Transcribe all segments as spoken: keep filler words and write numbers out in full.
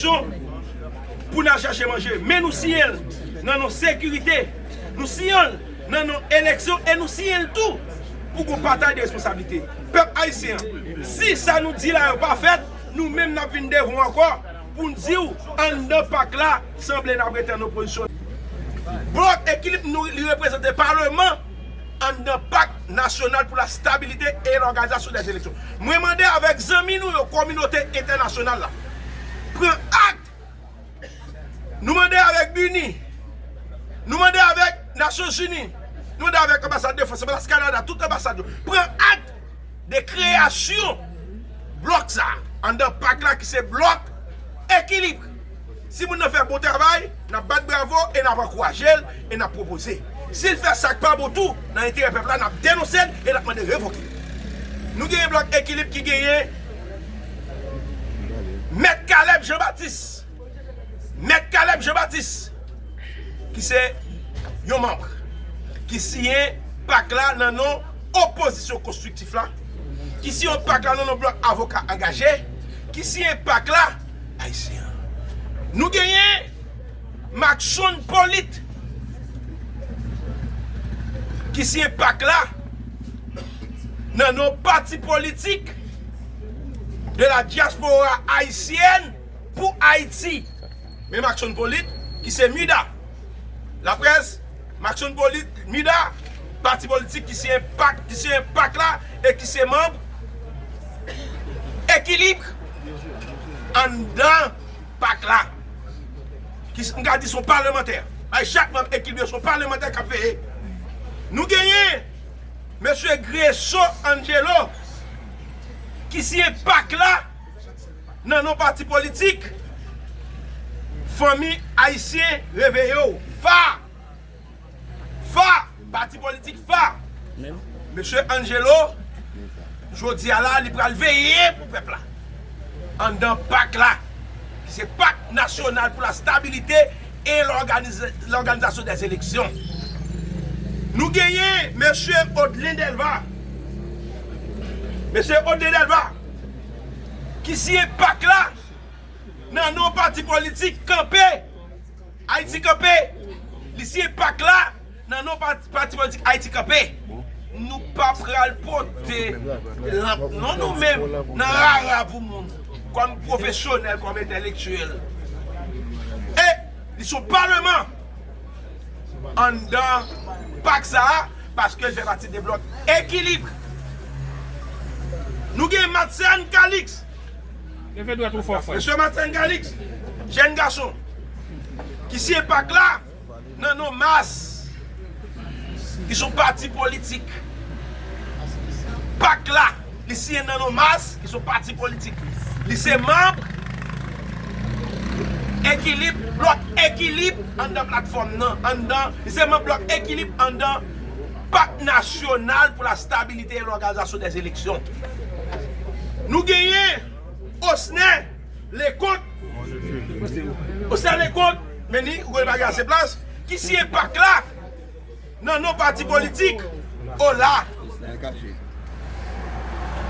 eleksyon pou n al chache manje. Men nou siyen l nan non sekirite. Nou siyen l nan non eleksyon e nou siyen l tou pou gon pataj de responsablite. Pèp ayisyen an, si sa nou di la yo pa fèt, nou menm n ap vin devan w ankò pou n di w anndan pak la, sanble n ap rete an opozisyon. Blòk Ekilib nou, li reprezante Palman anndan Pak Nasyonal pou la Stabilite e Lòganizasyon dè Eleksyon. Mwen mande avèk zanmi nou yo, kominote entènasyonal la, pran ak. Nou mande avèk BINUH, nou mande avèk Nasyonzini, nou mande avèk Anbasad de Frans, Anbasad Kanada, tout anbasad yo, pran ak de kreyasyon blòk sa a, anndan pak la ki se Blòk Ekilib. Si moun nan fè bon travay, n ap bat bravo e n ap ankouraje l e n ap pwopoze. Si l fè sa k pa bon tou, nan enterè pèp la, n ap denonse l e n ap mande revoke l. Nou genyen Blòk Ekilib ki genyen Mèt Caleb Jean Baptiste. Mèt Caleb Jean Baptiste, ki se yon manm, ki siyen pak la nan non opozisyon konstriktif la, ki siyen pak la nan non Blòk Avoka Angaje, ki siyen pak la, ayisyen an. Nou genyen Maxon Polit, ki siyen pak la nan non Pati Politik de la Diaspora Haïtienne pour Haïti. Men Maxon Polit, ki se MIDA. Laprès, Maxon Polit, MIDA, pati politik ki siyen pak, ki siyen pak la e ki se manm Ekilib anndan pak la. Ki, m ka di se yon palmantè. Bay chak manm Ekilib yo se yon palmantè k ap veye. Nou genyen Mesye Greso Angelo, ki siyen pak la nan non pati politik Fanmi Ayisyen Reveye w, fa. Fa, pati politik fa. Mesye Angelo, jodi a la, li pral veye pou pèp la. Anndan pak la, ki se Pak Nasyonal pou la Stabilite e Lòganize-, Lòganizasyon dè Eleksyon. Nou genyen Mesye Odlin Delva. Mesye Odlin Delva, ki siyen pak la nan non pati politik Kanpe, Ayiti Kanpe. Li siyen pak la nan non pati, pati politik Ayiti Kanpe. Nou pa pral pote lanp non nou menm nan rara pou moun, kòm pwofesyonèl, kòm entèlektyèl. E li sou palman anndan pak sa a, paske l fè pati de Blòk Ekilib. Nou gen Matsen Calix. Leve dwèt ou fò, frè. Mesye Matsen Calix, jèn gason, ki siyen pak la nan non MAS, ki se yon pati politik. Pak la, li siyen nan non MAS, ki se yon pati politik. Li se manm Ekilib, Blòk Ekilib anndan platfòm nan, anndan, li se manm Blòk Ekilib anndan Pak Nasyonal pou la Stabilite e Lòganizasyon dè Eleksyon. Nou genyen Osner Leconte. Osner Leconte, men li, ou konnen pa gen ase plas, ki siyen pak la nan non pati politik Ola.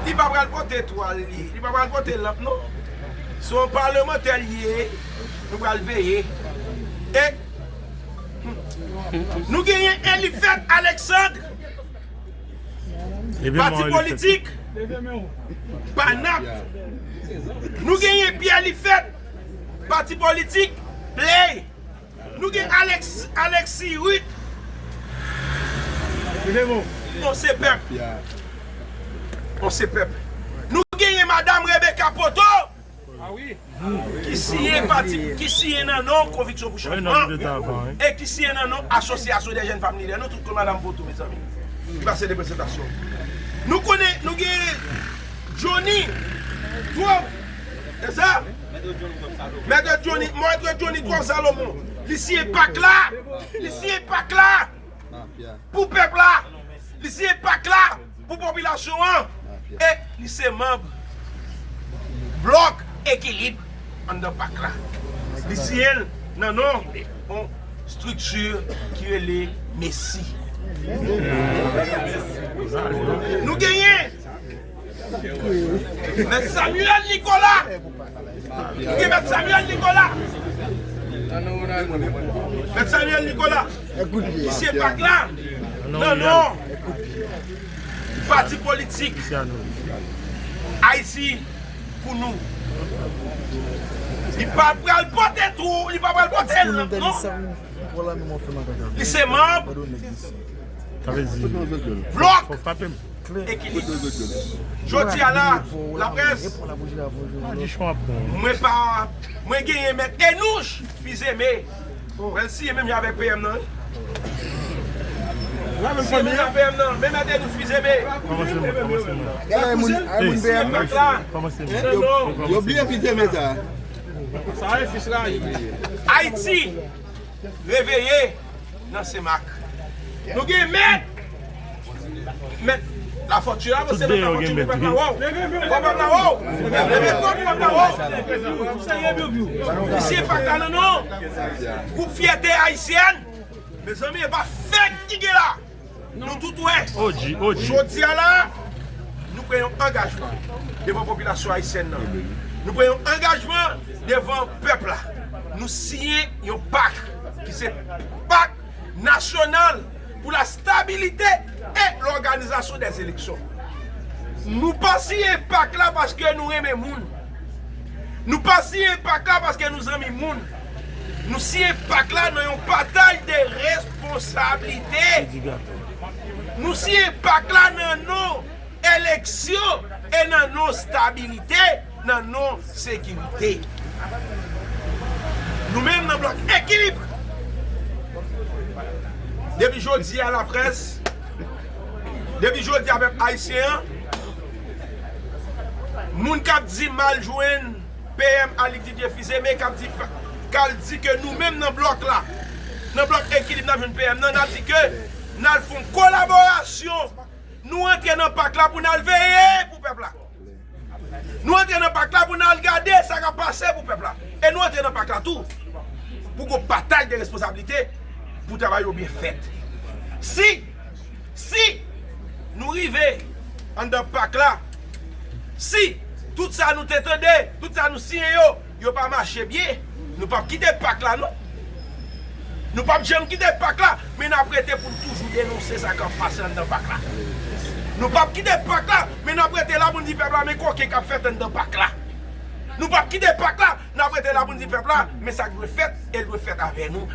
Li pa pral pote twal li, li pa pral pote lanp non. Se yon palmantè li ye, nou pral veye. E nou genyen Elifèt Alexandre, pati politik Panap. Nou genyen Pierre Lifèt, pati politik Play. Nou gen Alex, Alexis Ruth. On se pèp. On se pèp. Nou genyen Madam Rebecca Poto, ki siyen pati, ki siyen nan non Konviksyon pou Chanjman e ki siyen nan non Asosyasyon dè Jèn Fanm Lidè. Nou tout konn Madam Poto, mezanmi. Li pase de prezantasyon. Nou konnen, nou gen Johnny Twòp. E sa? Mèt Johnny, Mèt Johnny Twòp Salomon. Li siyen pak la. Li siyen pak la pou pèp la. Li siyen pak la pou popilasyon an. E li se manm Blòk Ekilib anndan pak la. Li siyen l nan non yon estrikti ki rele Mesi. Nou genyen Mèt Samuel Nicolas, Gen Mèt Samuel Nicolas. Mèt Samuel Nicolas. Misye Pak la. Non, non. Pati politik Ayiti pou nou. Li pa pral pote tou, li pa pral pote l, non. Li se manb blòk Ekilib. Jodi a la, laprès, mwen pa, mwen genyen Mèt Enouch Fizeme. Mwen siyen menm jan avèk P M nan, wi. Siyen menm jan avèk P M nan, men Mèt Enouch Fizeme. Gade moun, ay, moun P M. Yo bliye Fizeme sa. Ayiti reveye nan Senmak. Nou gen Mèt. Mèt Lafortune, avanse Mèt Lafortune pou pèp la wè w. Fò pèp la wè w. Leve kò pou pèp la wè w. Misye Pak la nan non. Gwoup Fyète Ayisyèn. Mezanmi, e pa fèk ki gen la. Nou tout wè. Jodi a la, nou pran yon angajman devan popilasyon ayisyèn nan. Nou pran yon angajman devan pèp la. Nou siyen yon pak ki se Pak Nasyonal pour la Stabilité et l'Organisation des Élections. Nou pa siyen pak la paske nou renmen moun. Nou pa siyen pak la paske nou zanmi moun. Nou siyen pak la nan yon pataj de responsablite. Nou siyen pak la nan non eleksyon e nan non stabilite, nan non sekirite. Nou menm nan blòk Ekilib, depi jodi a laprès, depi jodi a pèp ayisyen an, moun k ap di m al jwenn P M Alix Didier Fils-Aimé k ap di, k al di ke nou menm nan blòk la, nan blòk Ekilib n ap jwenn P M nan, n ap di ke n al fè yon kolaborasyon. Nou antre nan pak la pou n al veye pou pèp la. Nou antre nan pak la pou n al gade sa k ap pase pou pèp la. E nou antre nan pak la tou pou gon pataj de responsablite pou travay yo byen fèt. Si, si nou rive anndan pak la, si tout sa nou te tande, tout sa nou siyen yo, yo pa mache byen, nou p ap kite pak la non. Nou p ap janm kite pak la, men n ap rete pou n toujou denonse sa k ap pase anndan pak la. Nou p ap kite pak la, men n ap rete la pou n di pèp la men koken k ap fèt anndan pak la. Nou p ap kite pak la, n ap rete la pou n di pèp la men sa k dwe fèt e l dwe fèt avè nou.